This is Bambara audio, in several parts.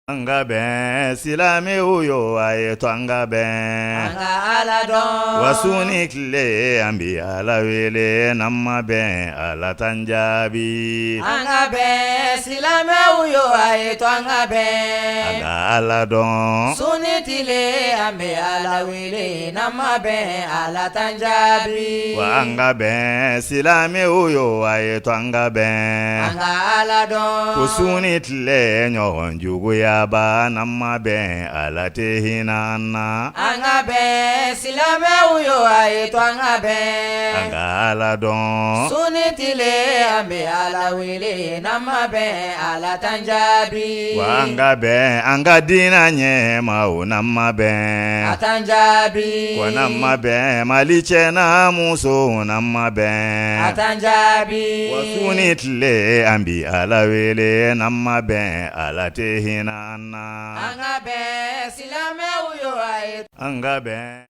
An ka bɛn silamɛw yo a ye to an ka bɛn An ka Ala dɔn wa su ni tile an bi Ala wele n'an ma bɛn Ala t'an jaabi An ka bɛn silamɛw yo a ye to an ka an bɛn ka Ala dɔn Su ni tile an bɛ Ala wele n'an ma bɛn Ala t'an jaabi wa an ka bɛn silamɛw yo a ye to an ka bɛn An ka Ala dɔn ko su ni tile ɲɔgɔn juguyaba n'an ma bɛn Ala tɛ hinɛ an na An ka bɛn silamɛw yo a ye to an ka an bɛn ka Ala dɔn Su ni tile an bɛ Ala wele n'an ma bɛn Ala t'an jaabi wa an ka bɛn an ka diinɛ ɲɛmaw n'an ma A bɛn t'an jaabi wa n'an ma bɛn Mali cɛ n'a muso n'an ma A bɛn t'an jaabi wa su ni tile an bi Ala wele n'an ma bɛn Ala tɛ hinɛ an na An ka bɛn silamɛw yo a ye an ka bɛn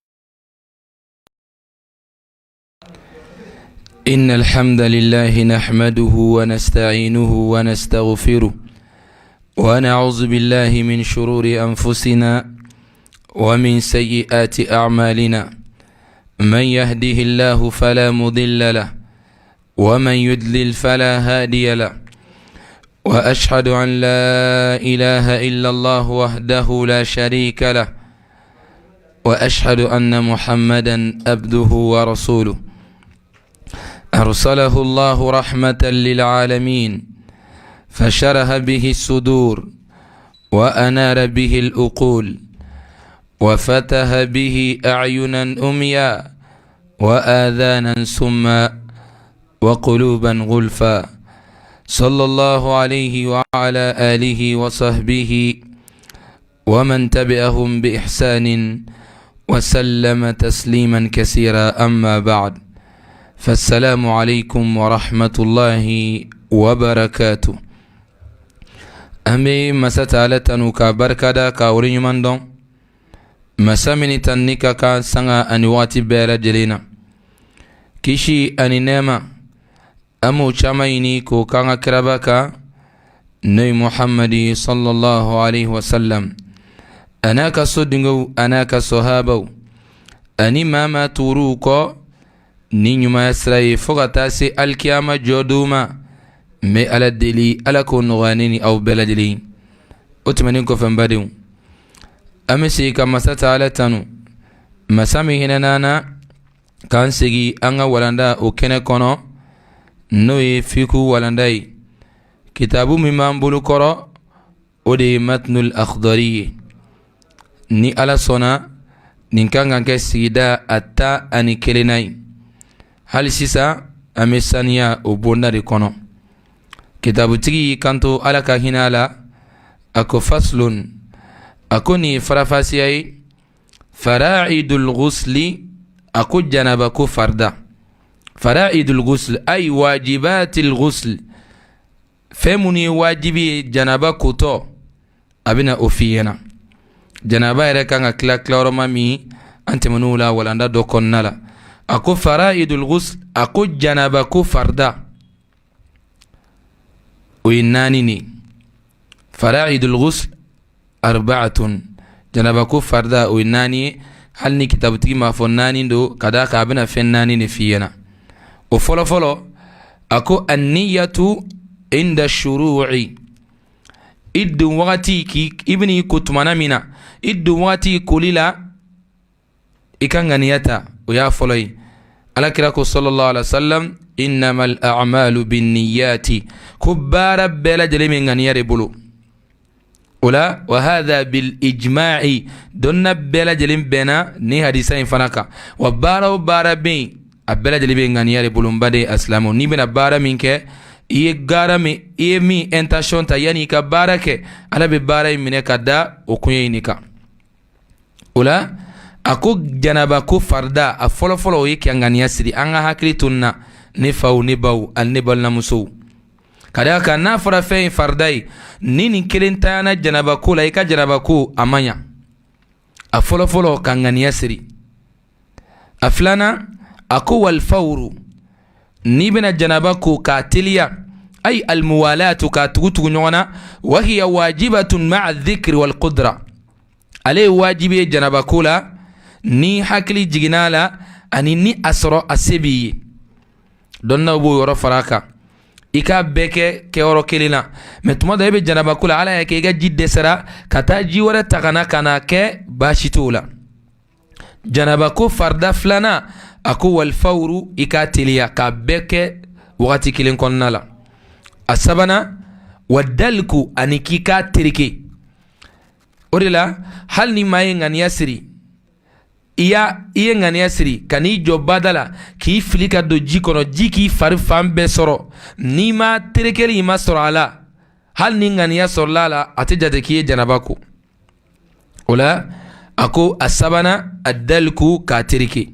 إن الحمد لله نحمده ونستعينه ونستغفره ونعوذ بالله من شرور أنفسنا ومن سيئات أعمالنا من يهده الله فلا مضل له ومن يدلل فلا هادي له وأشهد أن لا إله إلا الله وحده لا شريك له وأشهد أن محمدا عبده ورسوله أرسله الله رحمة للعالمين فشرح به الصدور وأنار به الأقول وفتح به أعينا أميا وآذانا سما وقلوبا غلفا صلى الله عليه وعلى آله وصحبه ومن تبعهم بإحسان وسلم تسليما كثيرا أما بعد فالسلام عليكم ورحمة الله وبركاته an bɛ masa taala tanu ka barikada ka waleɲuman dɔn masa min tanuni ka kan sanga ani waati bɛɛ lajɛlen na kisi ani nɛɛma an b'o caman ɲini k'o k'an ka kiraba kan n'o ye muhamadi sallallahu alaihi wasallam a n'a ka sodenw a n'a ka sɔhabaw ani maa maa tugur'u kɔ ni ɲumanya sira ye fo ka taa se alikiyama jɔdon ma n bɛ ala deli ala k'o nɔgɔya ne ni aw bɛɛ lajɛlen o tɛmɛnen kɔfɛ n badenw an bɛ segin ka masa taala tanu masa min hinɛna an na k'an segin an ka walanda o kɛnɛ kɔnɔ n'o ye fiku walanda ye kitabu min b'an bolo kɔrɔ o de ye matnul akhdari ye ni ala sɔnna nin kan ka kɛ sigida a 11nan ye hali sisan an bɛ saniya o bonda de kɔnɔ kitabutigi y'i kanto ala ka hinɛ a la a ko faslun a ko nin ye farafasiya ye fara'idul ghusli a ko janaba ko farida fara'idul ghusl ay wajibatil ghusl fɛn minnu ye wajibi ye janaba kotɔ a bɛna o f'i ɲɛna janaba yɛrɛ kan ka tila tilayɔrɔma min an tɛmɛn'o la walanda dɔ kɔnɔna la a ko fara'idul ghusl a ko janaba ko farida o ye naani de fara'idul ghusl arba'atun janaba ko farida o ye naani ye hali ni kitabutigi m'a fɔ naani don ka d'a kan a bɛna fɛn naani de f'i ɲɛna o fɔlɔfɔlɔ a ko anniyatu inda shuru'i i don wagati k'i i bɛn'i ko tumana min na i don wagati koli la i ka ŋaniya ta o y'a fɔlɔ ye ala kira ko sallallahu alaihi wasallam innamal a'malu binniyati ko baara bɛɛ lajɛlen bɛ ŋaniya de bolo o la wa hadha bil ijma'i dɔnna bɛɛ lajɛlen bɛnna ni hadisa in fana kan wa baara o baara bɛ yen a bɛɛ lajɛlen bɛ ŋaniya de bolo n baden asilamɛw n'i bɛna baara min kɛ i ye gaara min i ye min intention ta yanni i ka baara kɛ ala bɛ baara in minɛ ka da o koɲɛ in de kan o la a ko janaba ko farida a fɔlɔfɔlɔ o ye ka ŋaniya siri an ka hakili to nin na ne faw ne baw ani ne balimamusow ka d'a kan n'a fɔra fɛn ye farida ye ni nin kelen tanyana janaba ko la i ka janaba ko a ma ɲa a fɔlɔfɔlɔ ka ŋaniya siri a filanan a ko walfawru n'i bɛna janaba ko k'a teliya Ay almuwalatu, k'a tugu tugu ɲɔgɔn na. Wahiya wajibatun ma'a dhikri wal qudra, ale ye wajibi ye janabako la ni hakili jiginna a la ani ni a sɔrɔ a se b'i ye. Dɔnnaw b'o yɔrɔ fara a kan, i k'a bɛɛ kɛ kɛyɔrɔ kelen na. Mɛ tuma dɔ e bɛ janabako la, Ala y'a kɛ i ka ji dɛsɛra, ka taa ji wɛrɛ ta ka na ka na kɛ, baasi t'o la. Janabako farida filanan, a ko walfawru, i k'a teliya k'a bɛɛ kɛ wagati kelen kɔnɔna la. A sabanan, wadaliku, ani k'i k'a tereke. O de la hali ni maa ye ŋaniya siri, i ye ŋaniya siri ka n'i jɔ bada la k'i fili ka don ji kɔnɔ, ji k'i fari fan bɛɛ sɔrɔ, n'i ma terekeli in ma sɔrɔ a la, hali ni ŋaniya sɔrɔla a la, a tɛ jate k'i ye janaba ko. O la a ko a sabanan, adaliku, k'a tereke.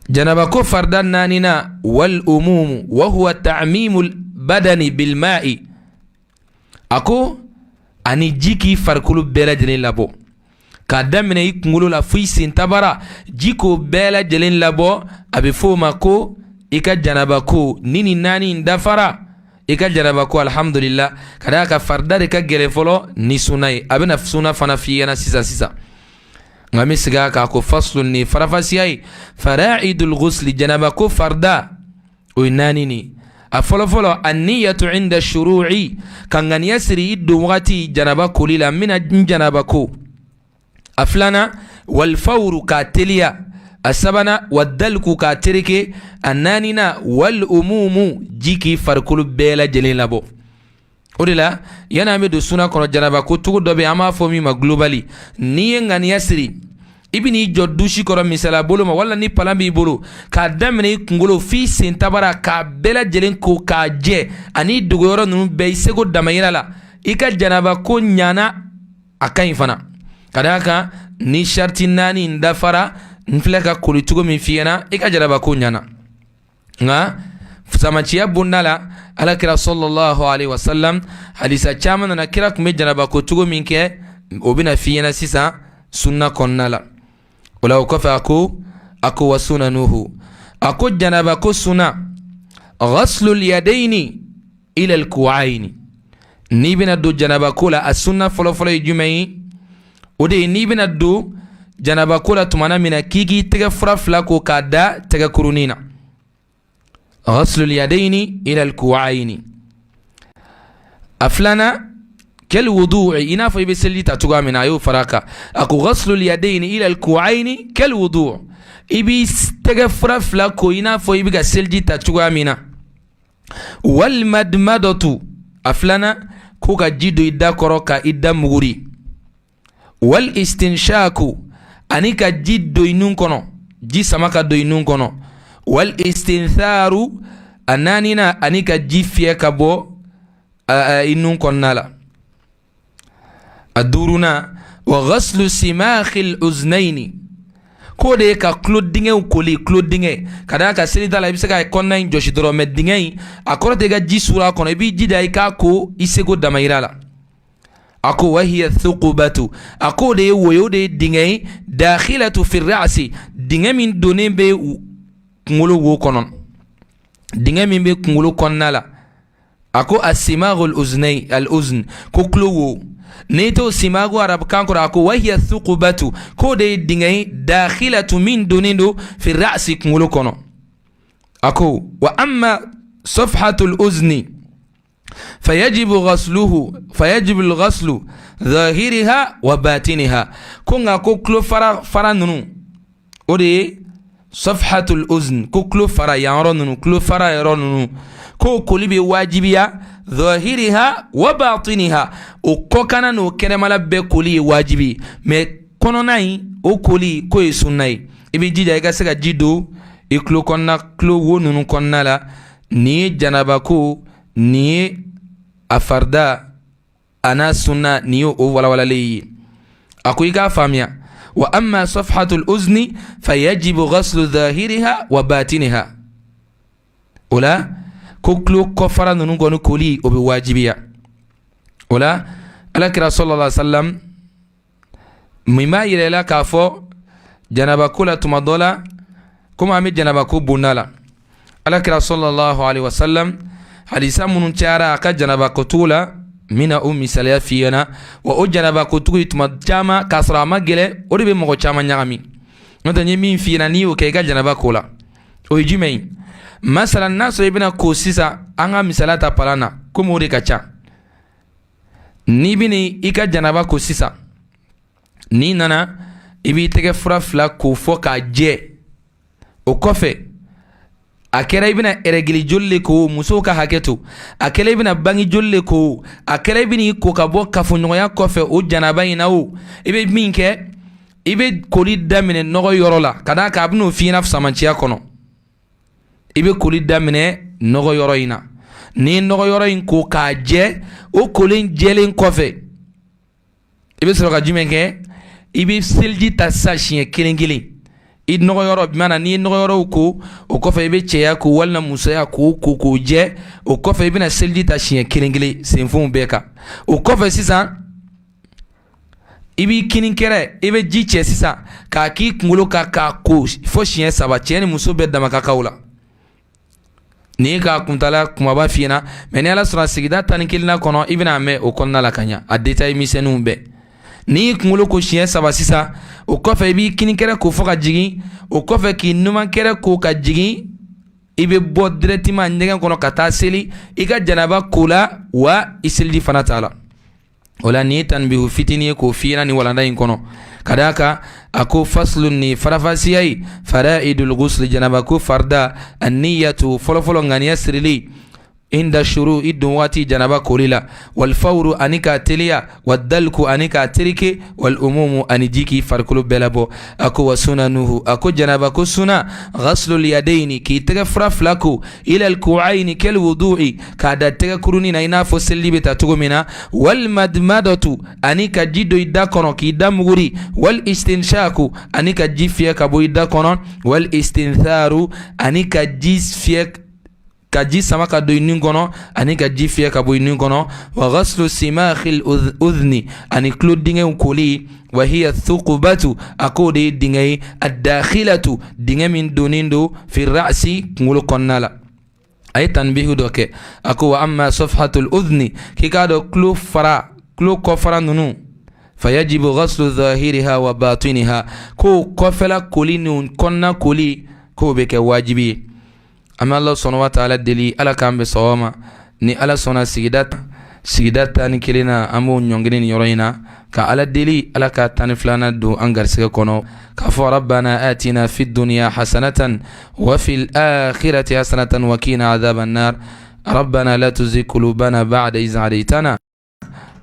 Janaba ko farida naaninan, wal umumu, wa huwa ta'mimul badani bilma'i, a ko ani ji k'i farikolo bɛɛ lajɛlen labɔ, k'a daminɛ i kunkolo la fo i sen tabara, ji k'o bɛɛ lajɛlen labɔ. A bɛ f'o ma ko i ka janaba ko ni nin naani in dafara, i ka janaba ko, alhamdulila. Ka d'a kan farida de ka gɛlɛn fɔlɔ ni suna ye. A bɛna suna fana f'i ɲɛna sisan sisan, nka n bɛ segin a kan ko faslun, ni farafasiya ye. Fara'idul ghusli, janaba ko farida o ye naani ni. A fɔlɔfɔlɔ, anniyatu inda shuru'i, ka ŋaniya siri i don wagati janaba koli la, n bɛna n janaba ko. A filanan, walfawru, k'a teliya. A sabanan, wadaliku, k'a tereke. A naaninan, wal umumu, ji k'i farikolo bɛɛ lajɛlen labɔ. O de la yanni an bɛ don suna kɔnɔ, janaba ko cogo dɔ bɛ, an b'a fɔ min ma global. N'i ye ŋaniya siri, i bɛ n'i jɔ dusi kɔrɔ misala bolo ma, wala ni palan b'i bolo, k'a daminɛ i kunkolo f'i sen tabara, k'a bɛɛ lajɛlen ko k'a jɛ, ani dogoyɔrɔ ninnu bɛɛ, i seko damayira la, i ka janaba ko ɲana, a ka ɲi fana. Ka d'a kan ni sariti naani in dafara, n filɛ ka koli cogo min f'i ɲɛna, i ka janaba ko ɲana. Nka samaciya bonda la, Ala kira sallallahu alaihi wasallam, hadisa caman nana, kira tun bɛ janaba ko cogo min kɛ, o bɛna f'i ɲɛna sisan sunna kɔnɔna la. O la o kɔfɛ a ko wa sunanuhu, a ko janaba ko sunna, ghaslul yadayni ila alku'ayni. N'i bɛna don janaba ko la, a sunna fɔlɔfɔlɔ ye jumɛn ye? O de ye n'i bɛna don janaba ko la tumana min na, k'i k'i tɛgɛ fura fila ko k'a da tɛgɛ kurunin na, ghaslul yadayni ila alku'ayni. A filanan, kal wudu'i, i n'a fɔ i bɛ seliji ta cogoya min na, a y'o fara a kan. A ko ghaslul yadayni ila alku'ayni kal wudu', i b'i tɛgɛ fura fila ko i n'a fɔ i bɛ ka seliji ta cogoya min na. Wal madmadatu, a filanan ko ka ji don i da kɔrɔ ka i da muguri. Wal istinshaku, ani ka ji don i nun kɔnɔ, ji sama ka don i nun kɔnɔ. Wal istintharu, a naaninan, ani ka ji fiyɛ ka bɔ i nun kɔnɔna la. A duurunan, wa ghaslu simakhil uznaini, k'o de ye ka tulo dingɛw koli, tulo dingɛ. Ka d'a kan selita la, i bɛ se ka kɔnɔna in jɔsi dɔrɔn, mɛ dingɛ in, a kɔrɔ tɛ i ka ji suuru a kɔnɔ, i b'i jija i k'a ko i seko damayira la. A ko wahiya thuqubatu, a k'o de ye woyo, o de ye dingɛ ye, dakhilatu fi ra'si, dingɛ min donnen bɛ kunkolo wo kɔnɔ, dingɛ min bɛ kunkolo kɔnɔna la. A ko asimagu uznai al uzn, ko tulo wo, n'i t'o simagu arabukan kɔrɔ, a ko wahiya thuqubatu, k'o de ye dingɛ ye, dakhilatu, min donnen don, fi ra'si, kunkolo kɔnɔ. A ko wa amma safhatul uzni fayajibu ghasluhu, fayajibu al-ghaslu zahiriha wa batiniha. Ko nka ko tulo fara fara ninnu, o de ye safhatul uzn, ko tulo fara yan yɔrɔ ninnu, tulo fara yɔrɔ ninnu, k'o koli bɛ wajibiya, zahiriha wa batiniha, o kɔkanna n'o kɛnɛmala bɛɛ koli ye wajibi, mɛ kɔnɔna in o koli k'o ye sunna ye. I b'i jija i ka se ka ji don i tulo kɔnɔna, tulo wo ninnu kɔnɔna la. Nin ye janaba ko, nin ye a farida a n'a sunna, nin ye o walawalalen ye. A ko i k'a faamuya, wa amma safhatul uzni fayajibu ghaslu zahiriha wa batiniha. O la ko tulo kɔfara ninnu kɔni koli, o bɛ wajibiya. O la Alakira sallallahu alaihi wasallam min b'a yira i la k'a fɔ janaba ko la tuma dɔ la, komi an bɛ janaba ko bonda la, Alakira sallallahu alaihi wasallam Hadisa minnu cayara a ka janaba kocogo la, n bɛna o misaliya f'i ɲɛna. Wa o janaba kocogo in, tuma caman k'a sɔrɔ a ma gɛlɛn, o de bɛ mɔgɔ caman ɲagami. N'o tɛ, n ye min f'i ɲɛna, n'i y'o kɛ i ka janaba ko la, o ye jumɛn ye? Masalan, n'a sɔrɔ i bɛna ko sisan, an ka misaliya ta palan na, komi o de ka ca. N'i bɛna i ka janaba ko sisan, n'i nana, i b'i tɛgɛ fura fila ko fɔ k'a jɛ. O kɔfɛ, a kɛra i bɛna ɛrɛgili joli le ko, musow ka hakɛ to, a kɛra i bɛna bangi joli le ko, a kɛra i bɛna i ko ka bɔ kafoɲɔgɔnya kɔfɛ o janaba in na, o i bɛ min kɛ, i bɛ koli daminɛ nɔgɔ yɔrɔ la, ka d'a kan a bɛn'o f'i ɲɛna samanciya kɔnɔ. I bɛ koli daminɛ nɔgɔ yɔrɔ in na. N'i ye nɔgɔ yɔrɔ in ko k'a jɛ, o kolen jɛlen kɔfɛ, i bɛ sɔrɔ ka jumɛn kɛ? I bɛ seliji ta sisan siɲɛ kelen kelen i nɔgɔ yɔrɔ bi na. N'i ye nɔgɔ yɔrɔw ko, o kɔfɛ i bɛ cɛya ko walima musoya ko, ko k'o jɛ. O kɔfɛ, i bɛna seliji ta siɲɛ kelen kelen senfɛnw bɛɛ kan. O kɔfɛ sisan, i b'i kini kɛrɛ, i bɛ ji cɛ sisan k'a k'i kunkolo kan k'a ko fo siɲɛ saba. Cɛ ni muso bɛɛ dama ka kan o la. Nin ye k'a kuntala kumaba f'i ɲɛna, mais ni Ala sɔnna, sigida 11nan kɔnɔ, i bɛna mɛn o kɔnɔna la ka ɲa a détail misɛnninw bɛɛ. N'i y'i kunkolo ko siɲɛ saba sisan, o kɔfɛ i b'i kini kɛrɛ ko fo ka jigin, o kɔfɛ k'i numan kɛrɛ ko ka jigin, i bɛ bɔ directement ɲɛgɛn kɔnɔ ka taa seli. I ka janaba ko la wa, i seliji fana t'a la. O la, nin ye tanbihu fitinin ye k'o f'i ɲɛna nin walanda in kɔnɔ. Ka d'a kan a ko faslun, ni farafasiya ye, faraidul ghusl, janaba ko farida. Anniyatu, fɔlɔfɔlɔ ŋaniya sirili, inda shuru, i don waati janaba koli la, walfawru, ani k'a teliya, wadalku, ani k'a terike, wal umumu, ani ji k'i farikolo bɛɛ labɔ. A ko wa sunanuhu, a ko janaba ko suna, ghaslul yadayni, k'i tɛgɛ fura fila ko, ilal ku'ayni kal wudu'i, k'a da tɛgɛ kurunin na i n'a fɔ seliji bɛ ta cogo min na, wal madmadatu, ani ka ji don i da kɔnɔ k'i da muguri, wal istinshaku, ani ka ji fiyɛ ka bɔ i da kɔnɔ, wal istintharu, ani ka ji fiyɛ, ka ji sama ka don i nun kɔnɔ, ani ka ji fiyɛ ka bɔ i nun kɔnɔ, wa ghaslu simakhil udhni, ani tulo dingɛw koli, wa hiya thuqubatu, a k'o de ye dingɛ ye, addakhilatu, dingɛ min donnen don, fi ra'si, kunkolo kɔnɔna la. A ye tanbihu dɔ kɛ, a ko wa amma safhatul udhni, k'i k'a dɔn tulo fara, tulo kɔfara ninnu, fayajibu ghaslu zahiriha wa batiniha, ko kɔfɛla koli ni kɔnɔna koli, k'o bɛ kɛ wajibi ye. An bɛ Ala subhanahu wa ta'ala deli, Ala k'an bɛn sawaba ma. Ni Ala sɔnna, sigida 11nan, an b'o ɲɔngiri nin yɔrɔ in na, ka Ala deli, Ala ka 12nan don an garisɛgɛ kɔnɔ, k'a fɔ rabbana atina fi dunya hasanatan wa fil akhirati hasanatan wa qina adhaban nar rabbana la tuzigh qulubana ba'da idh hadaytana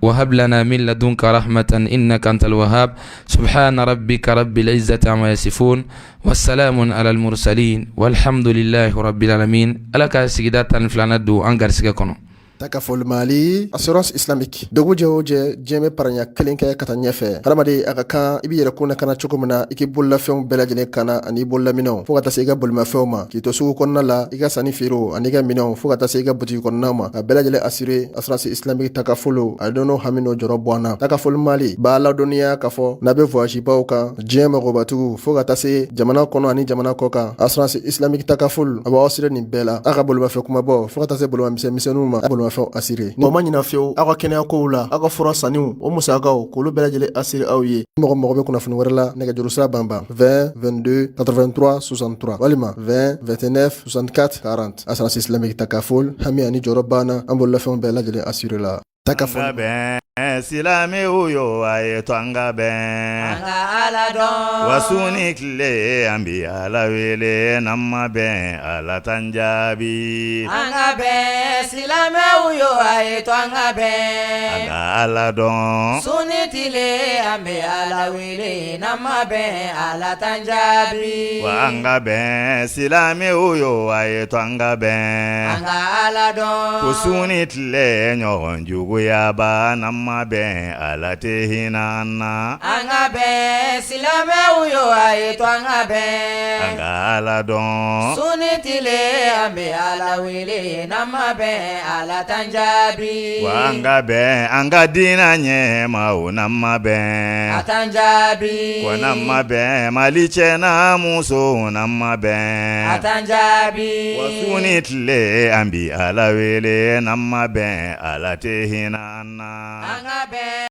وهب لنا من لدنك رحمة إنك أنت الوهاب سبحان ربك رب العزة عما يصفون والسلام على المرسلين والحمد لله رب العالمين. Ala ka sigida 12nan don an garisɛgɛ kɔnɔ. Takafol Mali assurance islamique. Dugu jɛ o jɛ, diɲɛ bɛ paranya kelen kɛ ka taa ɲɛfɛ. Hadamaden, a ka kan i b'i yɛrɛ kun kana cogo min na, i k'i bololafɛnw bɛɛ lajɛlen kana ani bololaminɛw, fɔɔ ka taa se i ka bolimafɛnw ma, k'i to sugu kɔnɔna la, i ka sanni feerew ani i ka minɛnw, fɔɔ ka taa se i ka butigi kɔnɔna ma, ka bɛɛ lajɛlen assurer. Assurance islamique Takafolo, a dɔn hami n'o jɔrɔ bɔ an na. Takafol Mali b'a ladɔnniya k'a fɔ n'a bɛ voyage baw kan, diɲɛ mɔgɔbatigiw, fo ka taa se jamana kɔnɔ ani jamana kɔ kan, assurance islamique Takafol a b'aw assurer nin bɛɛ la. A ka bolimafɛn kumabɔ, fo ka taa se bolimamisɛnmisɛnninw ma, bolimafɛnw assurer. O ma ɲina fiyewu, aw ka kɛnɛya kow la, aw ka fura sanniw, o musakaw, k'olu bɛɛ lajɛlen assurer aw ye. Mɔgɔ mago bɛ kunnafoni wɛrɛ la, nɛgɛjuru sira banban 20 22 83 63 walima 20 29 64 40. Assurance islamique Takafol, hami ani jɔrɔ banna, an bololafɛnw bɛɛ lajɛlen assurer la. Takafol. Bɛn silamɛw yo, a ye to an ka bɛn. An ka Ala dɔn. Wa su ni tile, an bi Ala wele, n'an ma bɛn, Ala t'an jaabi. An ka bɛn silamɛw yo, a ye to an ka An bɛn. ka Ala dɔn. Su ni tile, an bɛ Ala wele, n'an ma bɛn, Ala t'an jaabi. Wa an ka bɛn silamɛw yo, a ye to an ka An bɛn. ka Ala dɔn. Ko su ni tile, ɲɔgɔn juguyaba, n'an ma bɛn, Ala tɛ hinɛ an na. An ka bɛn, silamɛw yo, a ye to an ka An bɛn. ka Ala dɔn. Su ni tile, an bɛ Ala wele, n'an ma bɛn, Ala t'an jaabi. Wa an ka bɛn an ka diinɛ ɲɛma o, n'an ma A bɛn. t'an jaabi. Wa n'an ma bɛn, Mali cɛ n'a muso, n'an ma A bɛn. t'an jaabi. Wa su ni tile, an bi Ala wele, n'an ma bɛn, Ala tɛ hinɛ an na. An ka bɛn.